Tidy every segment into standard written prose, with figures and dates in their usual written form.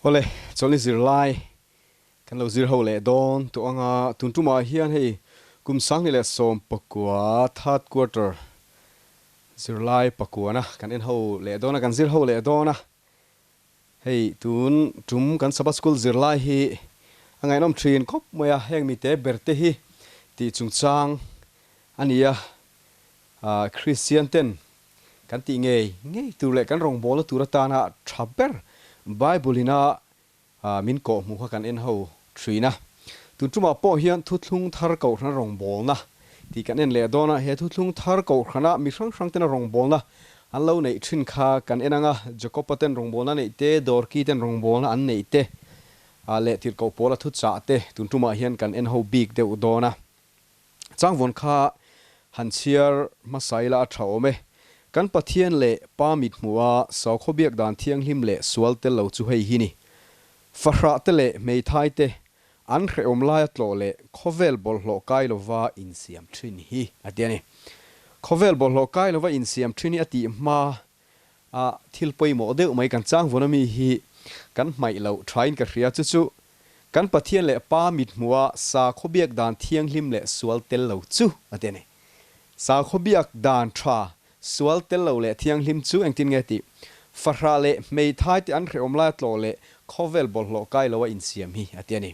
Awle, chawlhni zirlai kan lo zir ho leh dawn tawh ang a, tun tumah hian hei kum 2019 third quarter zirlai pakuana kan en ho leh dawn a, kan zir ho leh dawn a. Hei tun tum kan Sabbath School zirlai hi a ngaihnawm thin khawp mai a, heng mite ber te hi tih chungchang a ni a, Kristian ten kan tih ngei ngei tur leh kan rawngbawlna tur atana tha ber Bible ina min kawh hmuh kha kan en ho thin a. Tun tumah pawh hian Thuthlung Thar Kohhrana rawngbawlna tih kan en leh dawn a, he Thuthlung Thar Kohhrana mi hrang hrang tena rawngbawlna an lo neih thin kha kan en ang a, Jakob-a ten rawngbawlna neih te, Dorki ten rawngbawlna an neih te leh Tirhkoh Paula thuchah te tun tumah hian kan en ho bik deuh dawn a. Changvawn kha han chhiar hmasa ila a tha awm e. Kan Pathian leh Pa mit hmuh a Saukhaw biak dan thianghlim leh sual tel lo chu hei hi ni. Fahrah te leh hmeithai te an hrehawm laia tlawh leh khawvel bawlhhlawh kai lova insiam thin hi a ti a ni. Khawvel bawlhhlawh kai lova insiam thin hi a tih hma a thil pawimawh deuh mai kan changvawn ami hi kan hmaih loh thain ka hria chu chu Kan Pathian leh Pa mithmuh a sakhaw biak dan thianghlim leh sual tel lo chu a ti a ni. Sakhaw biak dan tha, sual tel lo leh thianghlim chu engtin nge tih? Fahrah leh hmeithai te an hrehawm laia tlawh leh khawvel bawlhhlawh kai lo a insiam hi a ti a ni.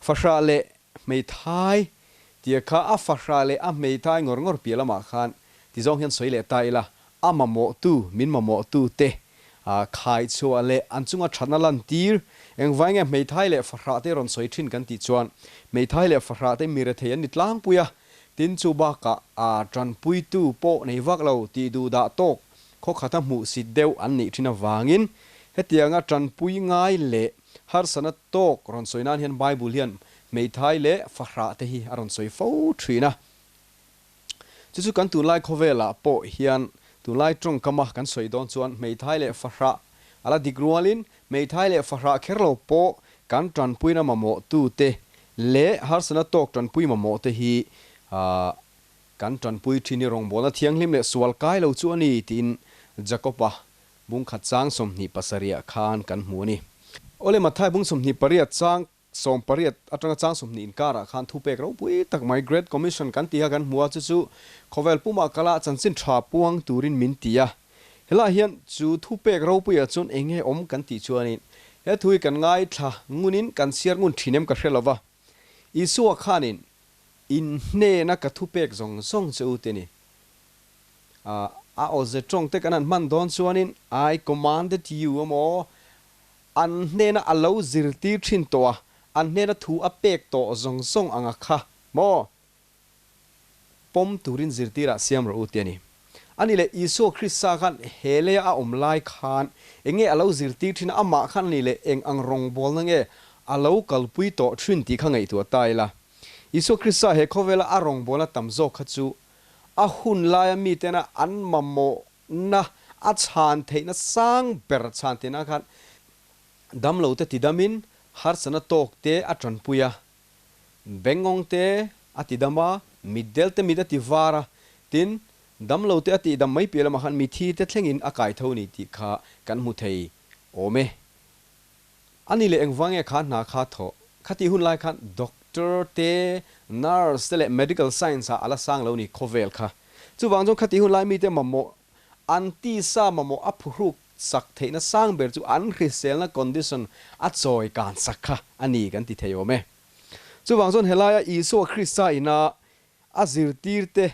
Fahrah leh hmeithai tia kha a fahrah leh a hmeithai ngawr ngawr piah lamah khan ti zawng hian sawi leh ta ila, a mamawhtu, min mamawhtu te Khai chhuah leh an chunga thatna lantir, engvai nge hmeithai leh fahrah te rawn sawi thin kan tih chuan hmeithai leh fahrah te mi rethei an ni tlangpui a, tin chu bakah tanpuitu pawh nei vak lo tih duh dah tawk khawkhata hmuh sit deuh an nih thin avangin hetianga tanpui ngai leh harsatna tawk rawn sawi nan hian Bible hian hmeithai leh fahrah te hi a rawn sawi fo thin a. Chu chu kan tunlai khawvelah pawh hian tunlai tawngkama kan sawi dawn chuan hmeithai leh fahrah a la dik rualin hmeithai leh fahrah kher lo pawh kan tanpuina mamawhtute leh harsatna tawk tanpui mamawhte hi kan tanpui thin hi rawngbawlna thianghlim leh sual kai lo chu a ni tiin Jakob-a bungkhat chang 27 ah khan kan hmu a ni. Awle Matthai bung 28 chang 18 atanga chang 20 inkarah khan thupek ropui tak mai Great Commission kan tih kha kan hmu a, chu chu khawvel pumah kala chanchin tha puang turin min ti a. Helaiah hian chu thupek ropuiah chuan eng nge awm kan tih chuanin he thu hi kan ngaithla ngunin kan chhiar ngun thin em ka hre lova. Isua khanin in hnena ka thupek zawng zawng che u ti a ni. A awze tawng te kan han hman dawn chuanin I commanded you emaw An hnena a lo zirtir thin tawh a, an hnena thu a pek tawh zawng zawng ang a kha maw? Pawm turin zirtirah siam rawh u ti a ni. A ni leh Isua Krista khan he leia a awm lai khan eng nge a lo zirtir thin a, amah khan a ni leh eng ang rawngbawlna nge a lo kalpui tawh thin tih kha ngaihtuah ta ila. Isua Krista he khawvela a rawngbawlna tam zawk kha chu a hun laia mitena an mamawh Na a chhan theihna sang ber chhan theihna khan damlo te tidamin harsatna tawk te a tanpui a, bengawng te a tidam a, mitdel te mit a ti var a, tin, damlo te a tihdam mai piah lamah khan mithi te thlengin a kai tho ni tih kha kan hmu thei awm e. A ni leh engvang nge kha hna kha thawh? Khatih hun lai khan doctor te, nurse te leh medical science ah a la sang lo ni khawvel kha. Chuvang chuan khatih hun lai mite mamawh an tisa mamawh a phuhruk sak theihna sang ber chu an hriselna condition a chawi kan sak kha a ni kan ti thei awm e. Chuvang chuan helaia Isua Krista ina a zirtirte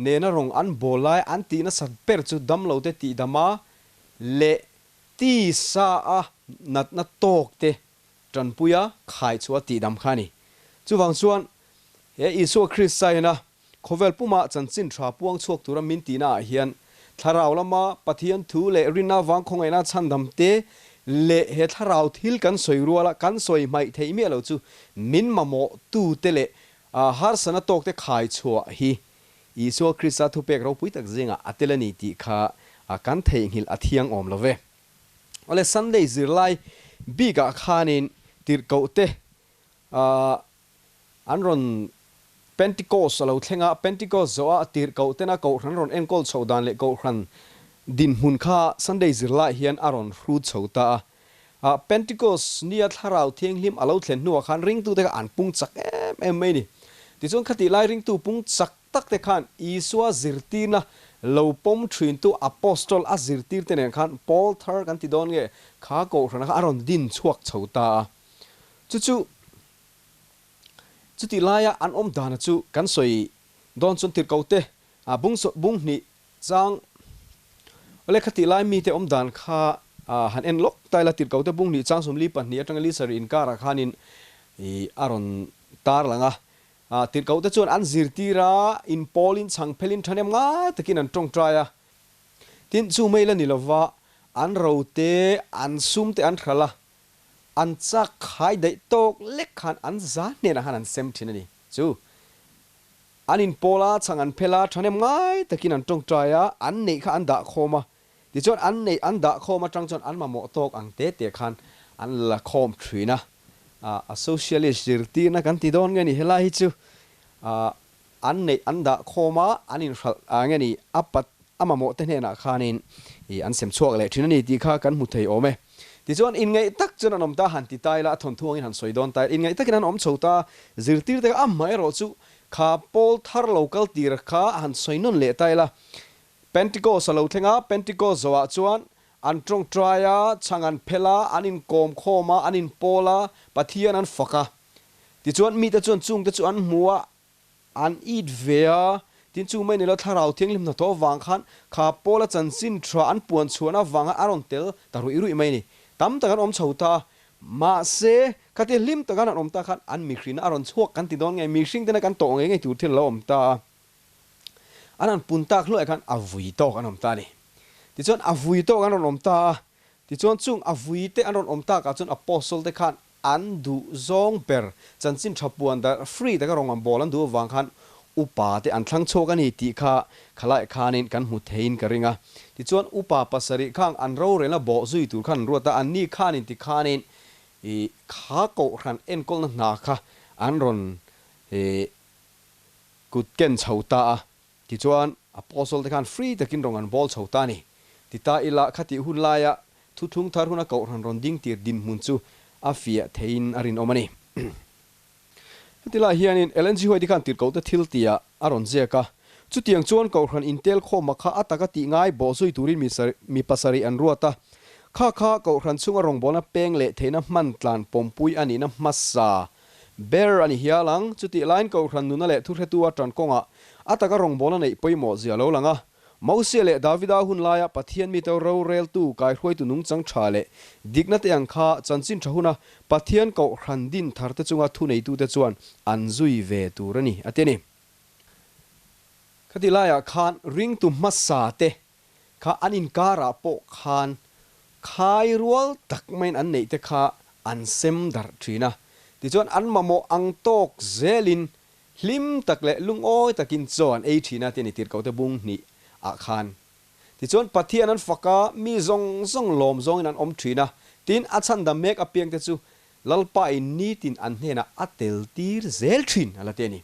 nena rawng an bawl lai an tih nasat ber chu damlote tihdama leh tisa a natna tawk te tanpuia khai chhuah a tihdam kha a ni. Chuvang chuan he Isua Krista ina khawvel puma chanchin tha puang chhuak tura min tihna ah hian thlarau lama Pathian thu leh rinna vang khawngaihna chhandam te leh he thlarau thil kan sawi ruala kan sawi hmaih theih miah lo chu min mamawh tu te leh A harsatna tawkte khai chhuah hi Isua Krista thupek ropui tak zingah a tel a ni tih kha kan theihnghilh a thiang awm lo ve. Awle Sunday zirlai bikah khanin tirhkohte an rawn Pentecost a lo thleng a, Pentecost zawha tirhkohtena kohhran rawn enkawl chhoh dan leh kohhran dinhmun kha Sunday zirlaiah hian a rawn hrut chho ta a. Pentecost nia Thlarau Thianghlim a lo thlen hnuah khan ringtute kha an pung chak em em mai a ni. Tichuan khatih lai ringtu pung chak tak te khan Isua zirtirna lo pawm thintu Apostol a zirtirte nen khan Paul thar kan ti dawn nge kha kohhrana kha a rawn din chhuak chho ta a. Chu chu chutih laia an awm dana chu kan sawi dawn chuan tirhkote bung bung hnih chang awle khatih lai mite awm dan kha han en lawk ta ila tirhkote bung hnih chang 42 atanga li sarih inkarah khanin a rawn tar lang a. Tirhkohte chuan an zirtir a, inpawlin chhang phelin thahnem ngai takin an tawngtai a. Tin, chu mai la ni lova, an rote, an sumte an hralh a, an chak khai daih tawk lek khan an za hnenah khan an sem thin a ni. Chu, an inpawl a, chhang an phel a, thahnem ngai takin an tawngtai a, an neih kha an dah khawm a. Tichuan, an neih an dah khawm atang chuan an mamawh tawk ang te te khan an la khawm thin a. A socialist zirtirna kan ti dawn nge ni helai hi chu an neih an dah khawm a, an inhralh nge ni a pat a mamawh te hnenah khanin an sem chhuak leh thin a ni tih kha kan hmu thei awm e. Tichuan inngaih tak chuan an awm ta han ti ta ila a thawnthu angin han sawi dawn ta ila inngaih takin an awm chho ta zirtirte kha amaherawh chu kha pawl thar lo kal tir kha han sawi nawn leh ta ila Pentecost a lo thleng a, Pentecost zawhah chuan An tawngtai a, chhang an phel a, an inkawm khawm a, an inpawl a, Pathian an fak a. Tichuan mite chuan chungte chu an hmu a, an it ve a, tin chu mai nilo Thlarau Thianghlim hnathawh avang khan kha Paula chanchin tha an puan chhuahna avanga a rawn tel ta ruih ruih mai a ni. Tam tak an awm chho ta a, mahse khatia hlim taka an awm ta khan an mihrinna a rawn chhuak kan ti dawn nge, mihring tena kan tawh ngei ngei tur thil a lo awm ta a. An han pun tak hluaih khan a vui tawk an awm ta a ni. Tichuan a vui tawk an rawn awm ta a, tichuan chung a vui te an rawn awm takah chuan Apostle te khan an duh zawng ber chanchin tha puan dar free taka rawn an bawl an duh avang khan upa te an thlang chhuak a ni tih kha khalai khanin kan hmu theiin ka ring a. Tichuan upa pasarih khang an rorelna bawh zui tur khan an ruat a, anni khanin tikhanin i kha kohhran enkawlna hna kha an rawn i Kut ken chho ta a, tichuan Apostle te khan free takin rawn an bawl chho ta a ni. Ti ta ila khatih hun laia thuthlung thar huna kohhran rawn ding tir dinhmun chu a fiah theiin a rinawm a ni. Heti lai hianin Ellen G. White-i khan tirhkohte thil tihah a rawn ziak a, Chutiang chuan kohhran intel khawma kha a taka tih ngai bawh zui turin mi pasarih an ruat a, kha kha kohhran chhunga rawngbawlna peng leh theihna hman tlan pawmpui a nihna hmasa Ber a ni hial ang, chutih laiin Kohhran nuna leh thuhretu a ṭan kawngah a taka rawngbawlna neih pawimawh zia lo lang a. Mosia leh Davida hun laia Pathian mite roreltu kaihruaitu nungchang ṭha leh dikna te ang kha chanchin ṭha huna Pathian Kohhran din tharte chunga thuneitute chuan an zui ve tur a ni, a ti a ni. Khati laiah khan ringtu hmasa te kha an inkarah pawh khan khai rual tak maiin an neih te kha an sem darh thin a, tichuan an mamawh ang tawk zelin hlim tak leh lungawi takin chaw an ei thin a tih a ni tirhkohte bung hnih ah khan. Tichuan Pathian an fak a, mi zawng zawng lawm zawngin an awm thin a, tin a chhandam mek apiangte chu Lalpa in nitin an hnenah a tel tir zel thin a la ti a ni.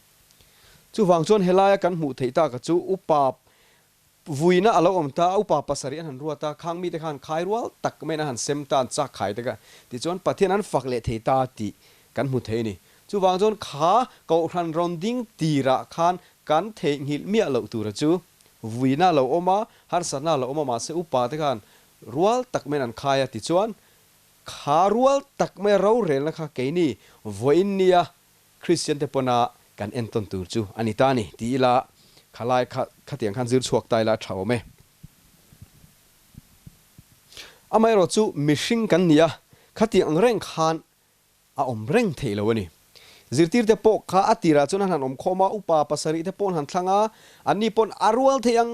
Chuvang chuan helaia kan hmuh theih taka chu upa Vuina a lo awm ta a, upa pasarih an han ruat a, khang mite khan khai rual tak maiin an han sem ta, an chak khai tek a, tichuan Pathian an fak leh thei ta tih kan hmu thei a ni. Chuvang chuan kha Kohhran rawn ding tirah khan kan theihnghilh miah loh tura chu vuina a lo awm a, harsatna a lo awm a, mahse upa te khan rual tak maiin an khai a, tichuan kha rual tak maia rorelna kha keini vawiin nia Kristian te pawna kan entawn tur chu a ni ta a ni ti ila, khalai kha khatiang khan zir chhuak ta ila a tha awm e. Amaherawh chu mihring kan ni a, khatiang ang reng khan a awm reng theih lo a ni. Zirtirte pawh kha a tirah chuan an han awm khawm a, upa pasarih te pawh an han thlang a, anni pawn a rual thei ang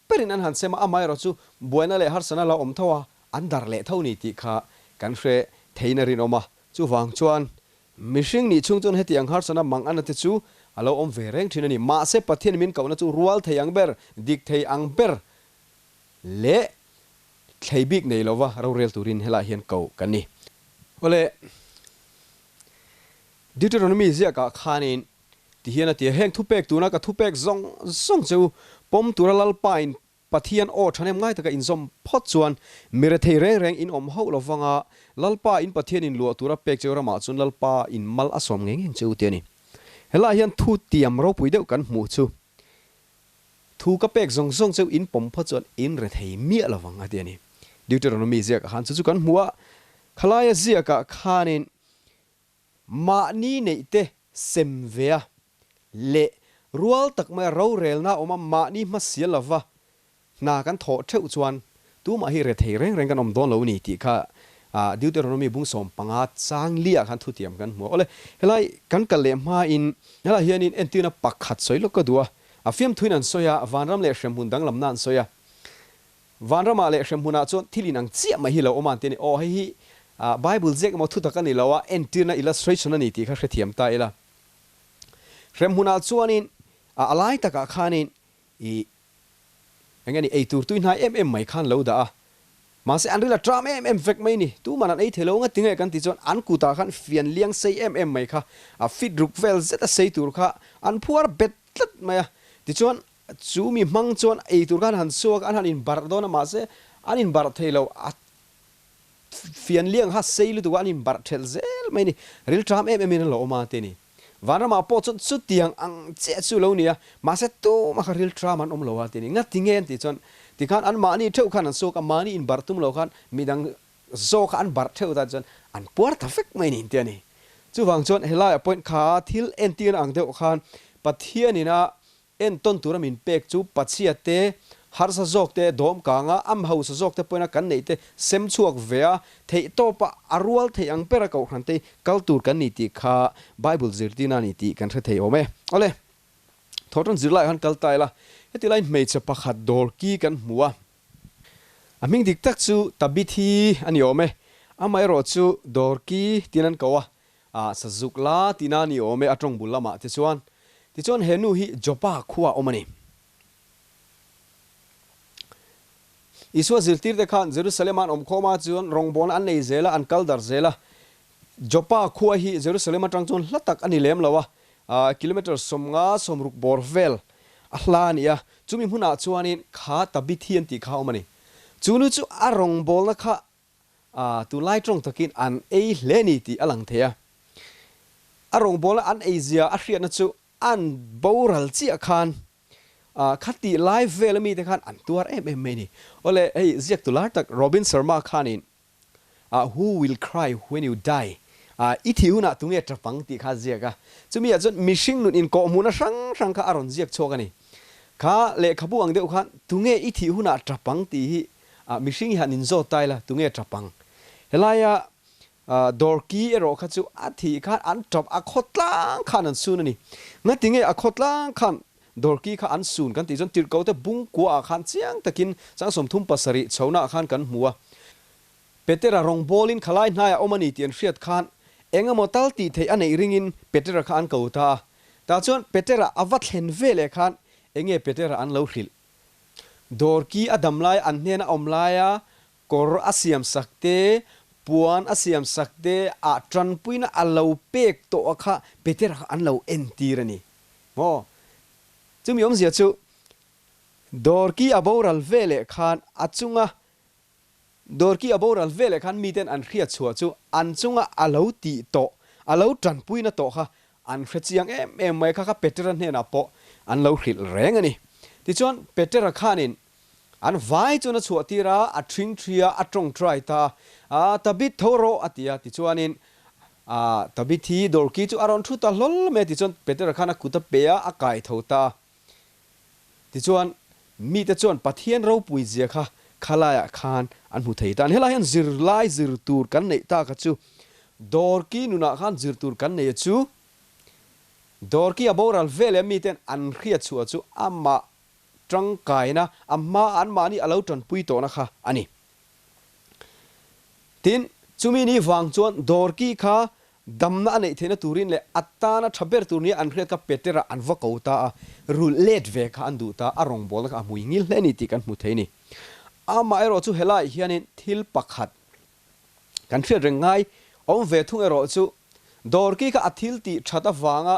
berin an han sem a, amaherawh chu buaina leh harsana la awm tho a, an dar leh tho ni tih kha kan hre theiin a rinawm a. Chuvang chuan Mihring nih chhung chuan heti ang harsana mang ana te chu a lo awm ve reng thin a ni. Mahse Pathian min kohna chu rual thei ang ber, dik thei ang ber leh thlei bik nei lova rorel turin helaiah hian ko kan ni. Awle, Deuteronomy ziakah khanin ti hian a ti a, Heng thupek tuna ka thupek zawng zawng che u pawm tura Lalpain. Pathian aw ṭhahnem ngai taka inzawm phawt chuan mi rethei reng reng in awm hauh lovang a, Lalpa in Pathian in luah tura pek cheu ramah chuan Lalpa in mal a sawm ngei ngei cheu ti a ni. Helaiah hian thu tiam ropui deuh kan hmuh chu thu ka pek zawng zawng cheu in pawm phawt chuan in rethei miah lovang a ti a ni. Deuteronomy ziakah khan chu chu kan hmu a, khalaia ziakah khanin Mahni neih te sem ve a leh rual tak maia rorelna awm a mahni hmasial lova hna kan thawh theuh chuan tumah hi rethei reng reng kan awm dawn lo ni tih kha Deuteronomy bung 15 chang liah khan thutiam kan hmu a. Awle, helai kan kal leh hmain helai hianin entirna pakhat sawi lawk ka duh a, a fiamthuin an sawi a, vanram leh hremhmun danglamna an sawi a. Vanramah leh hremhmunah chuan thil inang chiah mai hi lo awm a an ti a ni. Aw, hei hi Bible ziak emaw thutak a ni lo a, entirna, illustration, a ni tih kha hrethiam ta ila. Hremhmunah chuanin a lai takah khanin i eng nge ni eitur tui hnai em em mai khan lo dah a. Mahse an ril a tram em em vek mai ni. Tuman an ei thei lo nga ti nge kan ti chuan an kutah khan fian liang sei em em mai kha a fit ruk vel zet a sei tur kha an phuar bet tlat mai a. Tichuan Chu mi hmang chuan ei tur khan han suak a, an han inbarh dawn a, mahse an inbarh thei lo, a fian liang kha sei lutuk a, an inbarh thelh zel mai a ni. Rilṭam em emin a lo awm a ti a ni. Vanramah pawh chuan chutiang ang chiah chu lo ni a, mahse tumah kha rilṭam an awm lo a ti a ni. Ngati nge an tih chuan tikhan anmahni theuh khan an suak a, mahni inbarh tum lo khan midang zawk kha an barh theuh tan chuan an puar ta vek mai a ni ti a ni. Chuvang chuan helaiah pawhin kha thil entirna ang deuh khan Pathianin a Entawn tura min pek chu Pachhia te, harsa zawk te, dawm kanga, am hausa zawk te pawhin a kan neih te sem chhuak ve a, theih tawpa a rual theih ang bera kohhran te kal tur kan ni tih kha Bible zirtirna a ni tih kan hre thei awm e. Awle, thawhtan zirlaiah khan kal ta ila, heti laiin hmeichhe pakhat dawr ki kan hmu a, a hming dik tak chu Tabithi a ni awm e, amaherawh chu dawr ki tiin an ko a, A sazuk la tihna a ni awm e a tawng bul lamah te chuan. Tichuan he nu hi Joppa khua a awm a ni. Isua zirtirte khan Jerusalem-a an awm khawm a chuan rawngbawlna an nei zel a, an kal dar zel a. Joppa khua hi Jerusalem atang chuan hla tak a ni lem lo a, kilometre 50 60 bawr vel a hla a ni a. Chumi hmunah chuanin kha Tabithi an tih kha a awm a ni. Chu nu chu a rawngbawlna kha A, tunlai tawng takin an ei hle ni tih a lang thei a. A rawngbawlna an ei zia a hriatna chu an boral chiah khan a, khatih lai vel ami te khan an tuar em em mai a ni. Awle, hei ziaktu lar tak Robin Sharma khanin a, Who will cry when you die? A, i thih hunah tunge tap ang tih kha a ziak a. Chumi ah chuan mihring nun inkawhhmuhna hrang hrang kha a rawn ziak chhuak a ni. Kha lehkhabu ang deuh khan tunge i thih hunah tap ang tih hi Ah, mihring hi han inzawt ta ila, tunge tap ang? Helaia dawr ki erawh kha chu a thih khan an tap, a khaw tlang khan an sun a ni. Ngatinge a khaw tlang khan dawr ki kha an sun kan tih chuan tirhkote bung kuaah khan chiang takin chang 37 chhonaah khan kan hmu a. Petera rawngbawlin khalai hnaiah awm a ni tih an hriat khan eng emaw tal tih theih a neih ringin Petera kha an ko ta a. Tah chuan Petera a va thlen veleh khan enge Petera an lo hrilh? Dawrki a dam lai an hnena awm laia kawr a siam sak te, puan a siam sak te ah tanpuina a lo pek tawh a kha Petera kha an lo entir a ni maw? Chumi awmzia chu dawrki a boral veleh khan a chunga Dawrki a boral veleh khan miten an hriat chhuah chu an chunga a lo tih tawh, a lo tanpuina tawh kha an hre chiang em em mai kha kha Petera hnenah pawh an lo hrilh reng a ni. Tichuan Petera khanin an vai chuan a chhuah tir a, a ṭhing ṭhi a, a ṭawngṭai ta a, Tabith tho rawh a ti a, tichuanin a Tabith hi dawrki chu a rawn ṭhu ta hlawl mai a, tichuan Petera khan a kut a pe a, a kai tho ta a. Tichuan, mite chuan Pathian ropui zia kha khalaiah khan an hmu thei ta. Helai hian zirlai zir tur kan neih ta kha chu Dawrki nunah khan zir tur kan nei a chu Dawrki a boral veleh miten an hriat chhuah chu amah tangkaina, a hma anmahni a lo tanpui tawhna kha a ni. Tin, chumi ni vang chuan Dawrki kha damna a neih theihna turin leh a tana tha ber tur nia an hriat kha Petera an va ko ta a, rulh let ve kha an duh ta a, rawngbawlna kha a hmui ngil hle a ni tih kan hmu thei a ni. Amaherawh chu helaiah hianin thil pakhat kan hriat reng ngai awm ve thung erawh chu Dawrki kha a thil tih that avanga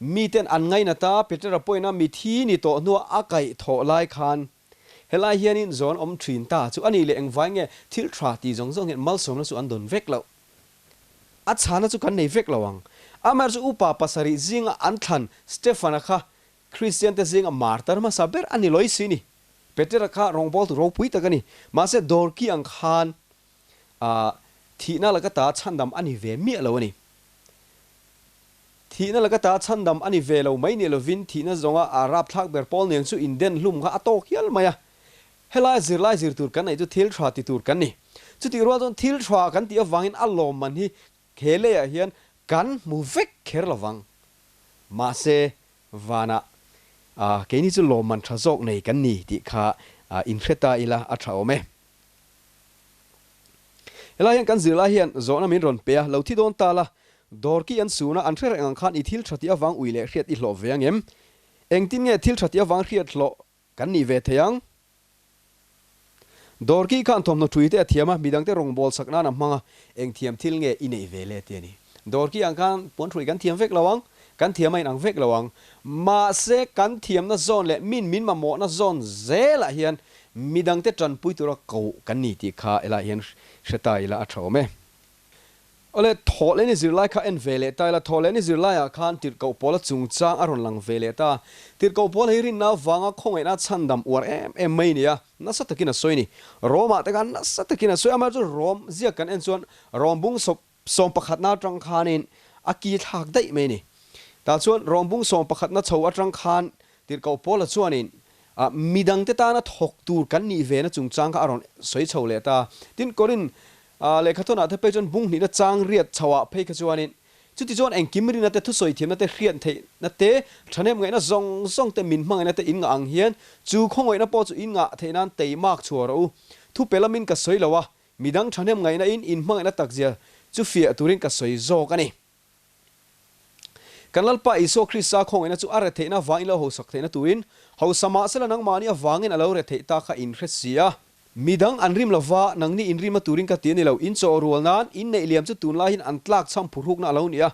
Miten an ngainat a, Petera pawhin a mithi ni tawh hnua a kaih thawh lai khan helai hianin zawn awm thin ta chu a nih leh engvai nge thil tha ti zawng zawng hian malsawmna chu an dawn vek loh? A chhana chu kan nei vek lo ang. Amaherawhchu upa pasarih zinga an thlan Stefana kha Kristiante zinga martar hmasa ber a ni lawi si ni. Petera kha rawngbawltu ropui tak a ni. Mahse Dorki ang khan thihna laka ta chhandam a ni ve miah lo a ni. Thihna laka ta chhandam a ni ve lo mai ni lovin thihna zawnga a rapthlak ber pawl neng chu inden hlum kha a tawk hial mai a. Helai zirlai zir tur kan neih chu thil tha ti tur kan ni. Chutih rual chuan thil tha kan tih avangin a lawmman hi he leiah hian kan hmu vek kher lovang. Mahse vanah keini chu lawmman tha zawk nei kan ni tih kha inhre ta ila a tha awm e. Helai hian kan zirlai hian zawhna min rawn pe a, lo thi dawn ta la, dawr ki an sun a, an hre reng ang khan i thil tha tih avang ui leh hriat i hlawh ve ang em? Engtin nge thil tha tih avang hriat hlawh kan nih ve thei ang? Dawr ki khan thawmhnaw thui te a thiam a, midangte rawngbâwl sak nan a hmang a, eng thiam thil nge i neih ve le ti a ni. Dawr ki ang khan puan thui kan thiam vek lo ang, kan thiam a inang vek lo ang. Mahse kan thiamna zawn leh min min mamawhna zawn zelah hian Midangte tanpui tura koh kan ni tih kha helaiah hian hre ta ila a tha awm e. Awle, thawhlehni zirlai kha en ve leh ta ila, thawhlehni zirlaiah khan tirhkoh pawla chungchang a rawn lang ve leh ta. Tirhkoh pawl hi rinna avanga khawngaihna chhandam uar em em mai a ni a, nasa takin a sawi a ni. Rom-ah te khan nasa takin a sawi a, amaherawhchu Rom ziak kan en chuan Rom bung sawp sawm pakhatna atang khanin a ki thlak daih mai a ni. Tah chuan Rom bung sawm pakhatna chho atang khan Tirhkoh Paula chuanin midangte tana thawk tur kan nih vena chungchang kha a rawn sawi chho leh ta. Tin, Korin lehkhathawnah te phei chuan bung hnihna chang riat chhoah phei kha chuanin chuti chuan engkim rina te, thusawi thiamna te, hriat theihna te, thahnem ngaihna zawng zawng te, min hmangaihna te in ngah ang hian chu khawngaihna pawh chu in ngah theih nan teimak chhuah rawh u. Thupe lamin ka sawi lo a, Midang thahnem ngaihna in inhmangaihna takzia chu fiah turin ka sawi zawk a ni. Kan Lalpa Isua Krista khawngaihna chu a retheihna avangin lo hausak theihna turin hausa mahsela nangmahni avangin a lo retheih ta kha in hre si a. Midang an rim lova, nangni in rim a turin ka ti a ni lo. In chaw rual nan, in neih liam chu tunlai hin an tlak chham phuhrukna a lo ni a,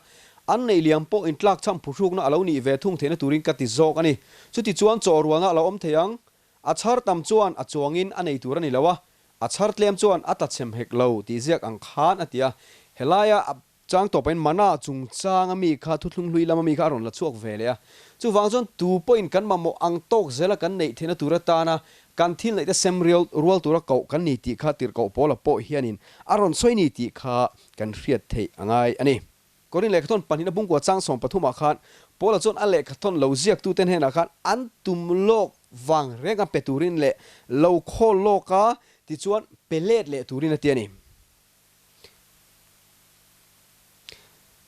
an neih liam pawh in tlak chham phuhrukna a lo nih ve thung theihna turin ka ti zawk a ni. Chutichuan chaw rualna a lo awm thei ang. A chhar tam chuan a chuangin a nei tur a ni lo a, a chhar tlem chuan a tlachhem hek lo tih ziak ang khan a ti a. Helaia a chang tawpahin mana chungchanga mi kha thuthlung hlui lama mi kha a rawn la chhuak ve leh a. Chuvang chuan tu pawhin kan mamawh ang tawk zela kan neih theihna tur atana kan thil neihte sem rial rual tura koh kan ni tih kha tirhkoh pawla pawh hianin a rawn sawi ni tih kha kan hriat theih a ngai a ni. Korin lehkhathawn pahnihna bungkua chang 13 ah khan Paula chuan a lehkhathawn lo ziaktute hnenah khan an tum lawk vang reng a pe turin leh lo khawl lawk a tichuan pe let leh turin a ti a ni.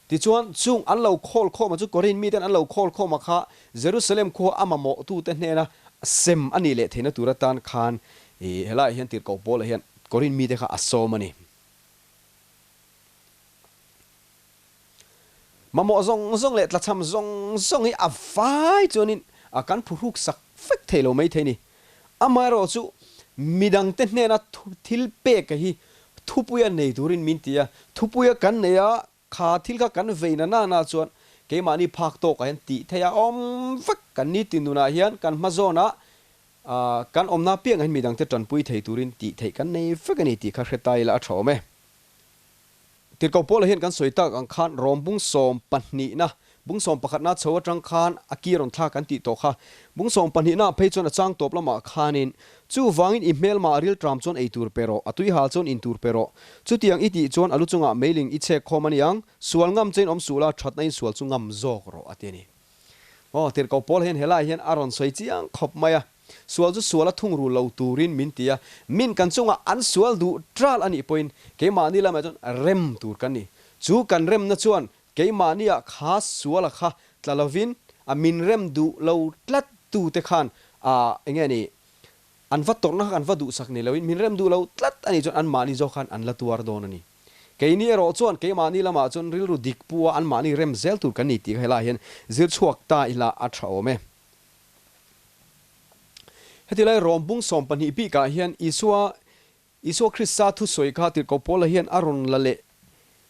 Tichuan chung an lo khawl khawm a chu Korin miten an lo khawl khawm a kha Jerusalem khua a mamawhtute hnena sem a nih leh theihna tur atan khan helaiah hian tirhkoh Paula hian Korin mite kha a sawm a ni. Mamawh zawng zawng leh tlachham zawng zawng hi a vai chuanin a kan phuhruk sak vek thei lo mai thei ni. Amaherawh chu midangte hnena thil pek hi thupuia nei turin min ti a, thupuia kan nei a, kha thil kha kan vei na nana chuan keimahni phak tawkah hian tih theih a awm vek. Kan nitin nunah hian kan hma zawnah kan awmna piangah hian midangte tanpui thei turin tih theih kan nei vek a ni tih kha hre ta ila a tha awm e. Tirhkoh Paula hian kan sawi tak ang khan Rom bung sawmpahnihna, bung sawmpakhatna chho atang khan a ki rawn thlak kan tih tawh kha. Bung sawmpahnihna phei chuan a chang tawp lamah khanin, Chuvangin i hmelma a rilṭam chuan ei tur pe rawh, a tuihal chuan in tur pe rawh. Chutiang i tih chuan a lu chungah meiling i chhek khawm a ni ang, sual ngam chein awm suh la, thatna in sual chu ngam zawk rawh a ti a ni. Aw, Tirhkoh Paula hian helaiah hian a rawn sawi chiang khawp mai a. Sual chu sual a thungrul lo turin min ti a, min kan chungah an sual duh tral a nih pawhin keimahni lamah chuan rem tur kan ni. Chu kan remna chuan keimahniah kha suala kha tla lovin a min rem duh lo tlat tute khan a enge ni an va tawrhna kha kan va duhsak ni loin min rem duh lo tlat a nih chuan anmahni zawk khan an la tuar dawn a ni. Keini erawh chuan keimahni lamah chuan rilru dik pu a anmahni rem zel tur kan ni tih kha helaiah hian zir chhuak ta ila a tha awm e. Heti lai Rom bung 12 bikah hian Isua, Isua Krista thusawi kha Tirhkoh Paula hian a rawn la leh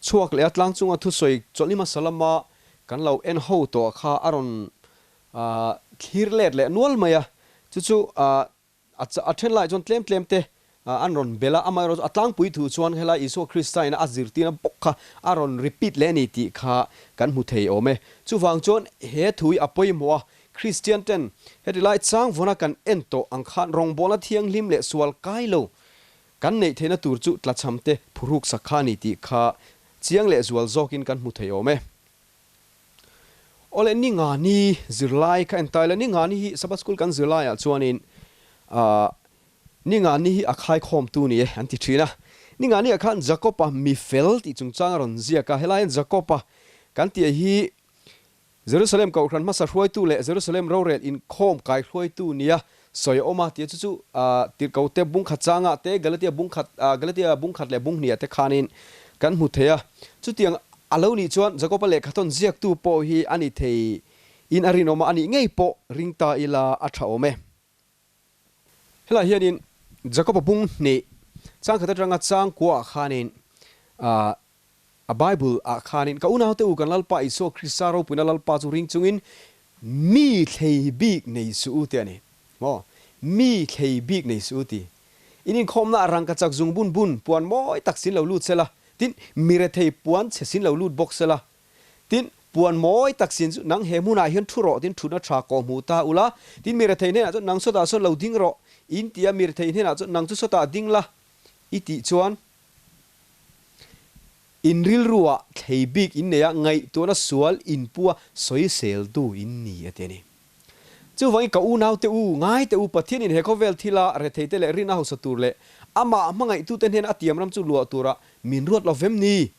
chhuak leh a, tlang chunga thusawi chawlh ni hmasa lama kan lo en ho tawh kha a rawn thlir let leh nual mai a, chu chu a then lai chuan tlem tlem te an rawn bel a, amaherawhchu a tlangpui thu chuan helai Isua Krista ina a zirtirna bawk kha a rawn repeat leh a ni tih kha kan hmu thei awm e. Chuvang chuan he thu hi a pawimawh a, Kristian ten heti lai chang vawna kan en tawh ang khan rawngbawlna thianghlim leh sual kai lo kan neih theihna tur chu tlachham te phuruk sak kha a ni tih kha chiang leh zual zawkin kan hmu thei awm e. Awle ni nga ni zirlai ka en ta ila, ni nga ni hi Sabbath School kan zirlaiah chuanin ahh ni nga ni hi a khaikhawmtu ni e an ti thin a. Ni nga ni ah khan Jakob-a mi fel tih chungchang a rawn ziak a, helai hian Jakob-a kan tih hi Jerusalem kohhran hmasa hruaitu leh Jerusalem rorel inkhawm kai hruaitu nia sawi a awm a tih chu chu ahh Tirhkote bungkhat changah te Galatia bungkhat ahh Galatia bungkhat leh bunghniah te khanin kan hmu thei a. Chutiang a lo nih chuan Jakoba lehkhathawn ziaktu pawh hi a ni thei in a rinawm a, a nih ngei pawh ring ta ila a tha awm e. Helaiah hianin Jakoba bung hnih changkhat atanga changkuaah khanin ahh A Bible ah khanin, Ka unaute u, kan Lalpa Isua Krista ropuina Lalpa chu ring chungin mi thlei bik nei suh u ti a ni. Maw? Mi thlei bik nei suh u ti. In inkhawmna ah rangka chak zung bun bun puan mawi tak sin lo lut sela, tin, mi rethei puan chhe sin lo lut bawk sela. Tin, puan mawi tak sin chu nang he hmunah hian thu rawh tin thutna tha kawh hmuh ta ula, tin mi rethei hnenah chuan nang sawtah sawn lo ding rawh, in ti a, mi rethei hnenah chuan nang chu sawtah ding la, i tih chuan, In rilruah thlei bik in nei a, ngaihtuahna sual in pu a, sawiseltu in ni a ti a ni. Chuvangin ka unaute u, ngaite u, Pathianin he khawvel thila retheite leh rin a hausa tur leh amah hmangaihtute hnena a tiam ram chu luah tura min ruat lo vem ni?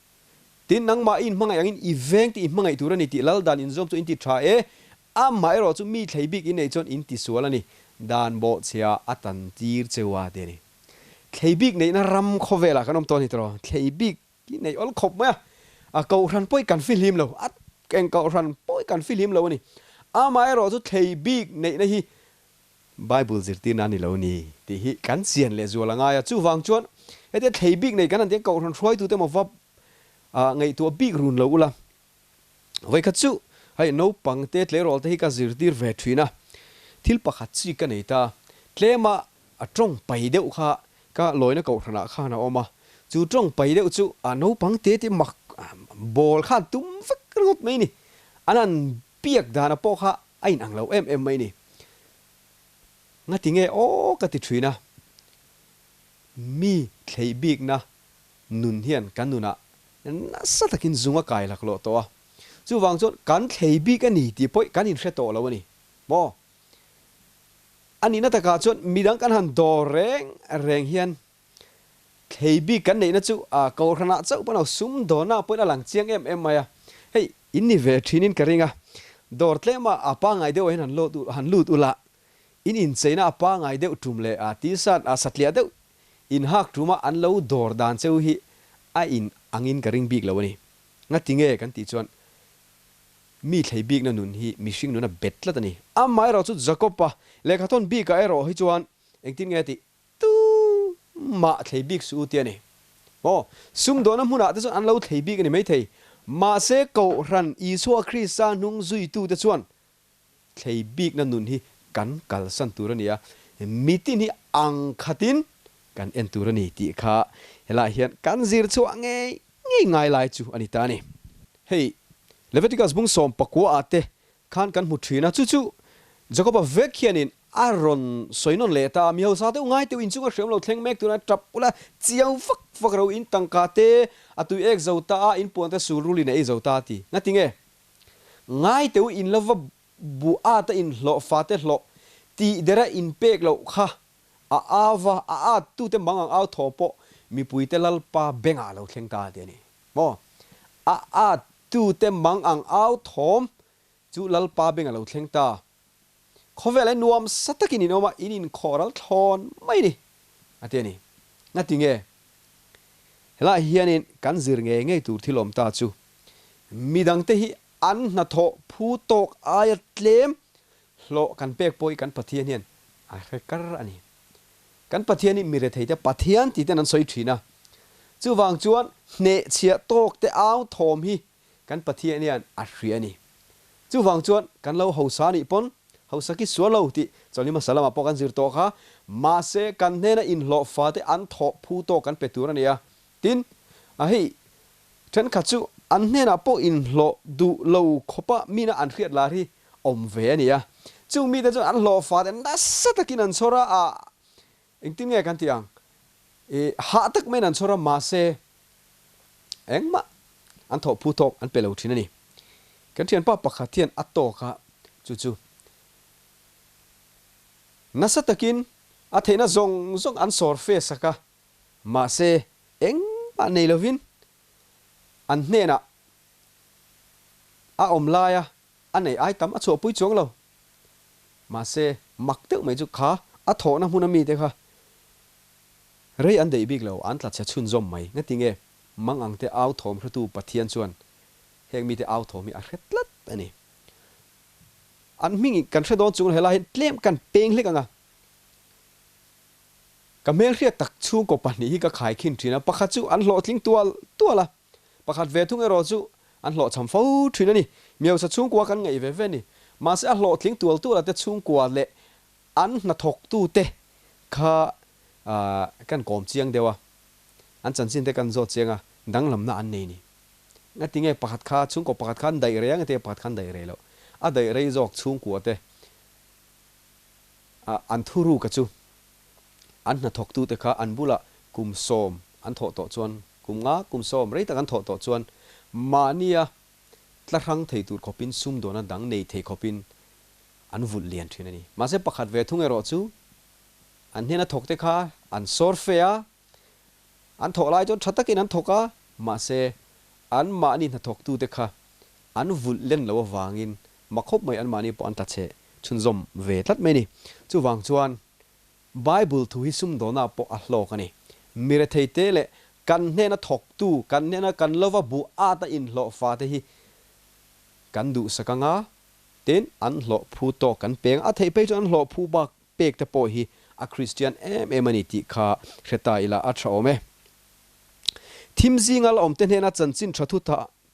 Tin, nangmah i inhmangaih angin i veng tih i hmangaih tur a ni tih lal dan inzawm chu in ti tha e, amah erawh chu mi thlei bik in nei chuan in ti sual a ni, dan bawhchhia a tan tir cheu a ti a ni. Thlei bik neihna ram khawvelah kan awm tawh a ni tawh. Thlei bik hi neih awl khawp mai a, a kohhran pawh hi kan fihlim lo, a eng kohhran pawh hi kan fihlim lo a ni. Amaherawh chu thlei bik neihna hi Bible zirtirna a ni lo ni tih hi kan chian leh zual a ngai a. Chuvang chuan hetia thlei bik nei kan han tih kohhran hruaitute emaw va ngaihtuah bik run lo ula. Vawikhat chu hei naupang te tleirawl te hi ka zirtir ve thin a, thil pakhat chi ka nei ta, tlema a tawng pai deuh kha ka lawina kohhranah khan a awm a, chu tawng pai deuh chu a naupang te te mak bawl khan tum vek ringawt mai ni, an han biak dana pawh kha a inang lo em em mai ni. Ngati nge aw ka ti thin a, mi thleih bikna nun hian kan nunah nasa takin zung a kai laklawh tawh a, chuvang chuan kan thlei bik a ni tih pawh kan inhre tawh lo a ni maw? A nihna takah chuan midang kan han dawr reng reng hian thlei bik kan neihna chu a kohhranah chauh pawh no sum dawnah pawhin a lang chiang em em mai a, hei in ni ve thinin ka ring a, dawr tlema a pangngai deuhah hian han lut han lut ula, in incheina a pangngai deuh tum leh a t-shirt a satliah deuh In hak tuma an lo dawr dan cheu hi a in angin ka ring bik lo a ni. Ngati nge kan tih chuan mi thlei bikna nun hi mihring nun a bet tlat a ni. Amaherawh chu Jakob-a lehkhathawn bikah erawh hi chuan engtin nge tih tu mah thlei bik suh u ti a ni. Aw, sumdawhna hmunah te chuan an lo thlei bik a ni maithei. Mahse Kohhran Isua Krista hnung zuitute chuan Thlei bikna nun hi kan kalsan tur a ni a, mitin hi ang khatin kan en tur a ni tih kha helaiah hian kan zir chhuah ngei ngei ngai lai chu a ni ta a ni. Hei Leviticus bung 19 ah te khan kan hmu thin a, chu chu Jacoba vek hianin a rawn sawi nawn leh ta a, mi hausa deuh ngai teuh inchunga hriam lo thleng mek tura tap ula chiang vak vak ro in tangka te a tui ek zo ta a, in puan te sul rulin a ei zo ta a ti. Ngatinge? Ngai teu in la va bu at a in hlawh fate hlawh tih dera in pek loh kha a au va, a at tute mang ang au thaw pawh mipuite Lalpa bengah a lo thleng ta ti a ni maw? A at tute mang ang au thawm chu Lalpa beng a lo thleng ta. Khawvel ah nuam sa takin in awm a, in inkhawh ral thlawn mai ni a ti a ni. Ngati nge? Helaiah hianin kan zir ngei ngei tur thil awm ta chu midangte hi an hnathawh phu tawk aia tlem hlawh kan pek pawh hi kan Pathian hian a hre kar a ni. Kan Pathian hi mi retheite Pathian tih ten an sawi thin a, chuvang chuan hnehchhiah tawkte au thawm hi kan Pathian hian a hria a ni. Chuvang chuan kan lo hausa nih pawn hausa ki sual lo tih chawlhni hmasa lamah pawh kan zir tawh kha. Mahse kan hnena inhlawh fate an thawh phu tawk kan pe tur a ni a. Tin, a hei thenkhat chu an hnenah pawh inhlawh duh lo khawpa mina an hriat lar hi awm ve a ni a. Chung mite chuan an hlawh fate nasa takin an chhawr a, ah Engtin nge kan tih ang? I hah tak maiin an chhawr a, mahse engmah an thawh phu tawk an pe lo thin a ni. Kan thianpa pakhat hian a tawk a, chu chu nasa takin a theihna zawng zawng an sawr fe sak a, mahse engmah nei lovin an hnenah a awm laia A nei ai tam a chhuahpui chuang lo. Mahse, mak deuh mai chu kha a thawhna hmun a mite kha rei an deih bik lo, an tla chhe chhunzawm mai. Ngati nge mang ang te au thawm hretu Pathian chuan heng mite au thawm hi a hre tlat a ni. An hming kan hre dawn chung helai hian tlem kan peng hlek ang a. Ka hmelhriat tak chhungkaw pahnih hi ka khaikhin thin a, pakhat chu an hlawhtling tual tual a. Pakhat ve thung erawh chu an hlawhchham fo thin a ni. Miosa chhungkua kan ngaih ve ve a ni. Mahse a hlawhtling tual tual a te chhungkua leh an hnathawktute kha kan kawm chiang deuh a, an chanchin te kan zawt chiang a, danglamna an nei ni. Ngatinge pakhat kha chhungkaw pakhat kha an daih rei a, ngatinge pakhat kha an daih rei loh. A daih rei zawk chhungkua te an thuruka chu an hnathawktute kha an bulah kum sawm an thawh tawh chuan, kum nga, kum sawm rei tak an thawh tawh chuan mahnia tla hrang thei tur khawpin sumdawna dang nei thei khawpin an vulh lian thin a ni. Mahse pakhat ve thung erawh chu an hnena thawkte kha an sawr fe a, an thawh lai chuan tha takin an thawk a, mahse an mahni hnathawktute kha an vulh len loh avangin mak khawp mai anmahni pawh an tla chhe chhunzawm ve tlat mai a ni. Chuvang chuan Bible thu hi sumdawna pawh a hlawk a ni. Miretheite leh kan hnena thawktu, kan hnena kan lova buh at a inhlawh fate hi kan duhsak anga, tin an hlawh phu tawk kan peng a, theih phei chuan an hlawh phu bak pek te pawh hi a Kristian em em a ni tih kha hre ta ila a tha awm e. Thim zinga la awmte hnena chanchin tha thu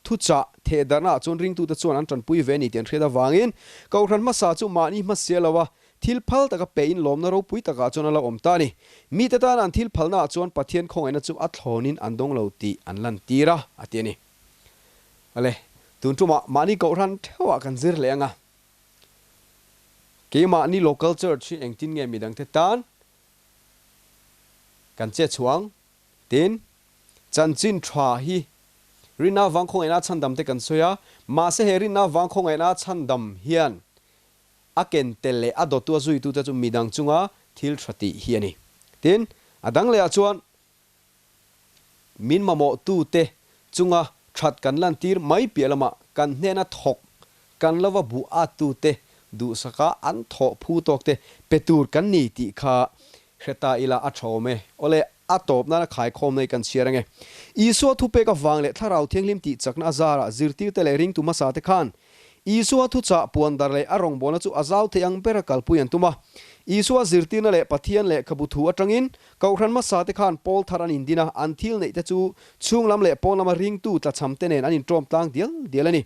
Thuchah thehdarhnaah chuan ringtute chuan an tanpui ve a ni tih an hriat avangin Kohhran hmasa chu mahni hmasia lo a, thil phal taka pein lawmna ropui takah chuan a lo awm ta a ni. Mite tan an thil phalnaah chuan Pathian khawngaihna chu a thlawnin an dawng lo tih an lantir a, a ti a ni. Awle, tun tumah mahni Kohhran theuhah kan zir leh ang a. Keimahni local church hi engtin nge midangte tan kan che chhuang? Tin, chanchin tha hi rinna vang khawngaihna chhandam te kan sawi a, mahse he rinna vang khawngaihna chhandam hian a ken tel leh a dawttu a zuitute chu midang chunga thil tha tih hi a ni. Tin, a dang lehah chuan min mamawhtute chunga that kan lantir mai piah lamah kan hnena thawk kan lova buh attute duhsaka an thawh phu tawkte pe tur kan ni tih kha Hre ta ila a tha awm e. Awle, a tawp nana khaikhawmna hi kan chhiar ange. Isua thupek avang leh Thlarau Thianghlim tih chakna a zarah zirtirte leh ringtu hmasa te khan Isua thuchah puandar leh a rawngbawlna chu a zau thei ang bera kalpui an tum a. Isua zirtirna leh Pathian lehkhabu thu atangin Kohhran hmasa te khan pawl thar an indin a, an thil neih te chu chhunglam leh pawn lama ringtu tlachham te nen an inṭawm tlang dial dial a ni.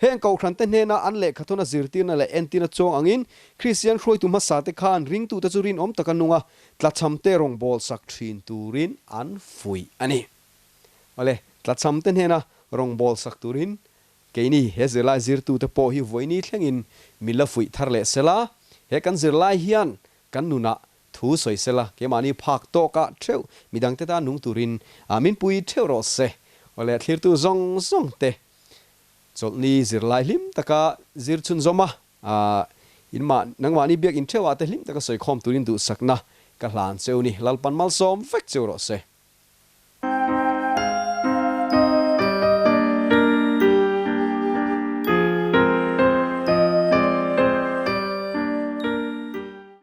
Heng Kohhran te hnena an lehkhathawna zirtirna leh entirna chuang angin Kristian hruaitu hmasa te khan ringtute chu rinawm taka nunga tlachhamte rawngbâwl sak ṭhin turin an fuih a ni. Awle, tlachhamte hnena rawngbâwl sak turin keini he zirlai zirtute pawh hi vawiini thlengin min la fuih thar leh sela, he kan zirlai hian kan nunah thu sawi sela, keimahni phak tawkah ṭheuh midangte tan nung turin min pui ṭheuh rawh se. Awle, thlirtu zawng zawngte chawlhni zirlai hlim taka zir chhunzawm a, Ahh, in mah, nangmahni biak in theuh ah te hlim taka sawikhawm turin duhsakna ka hlan cheu ni. Lalpan malsawm vek cheu rawh se.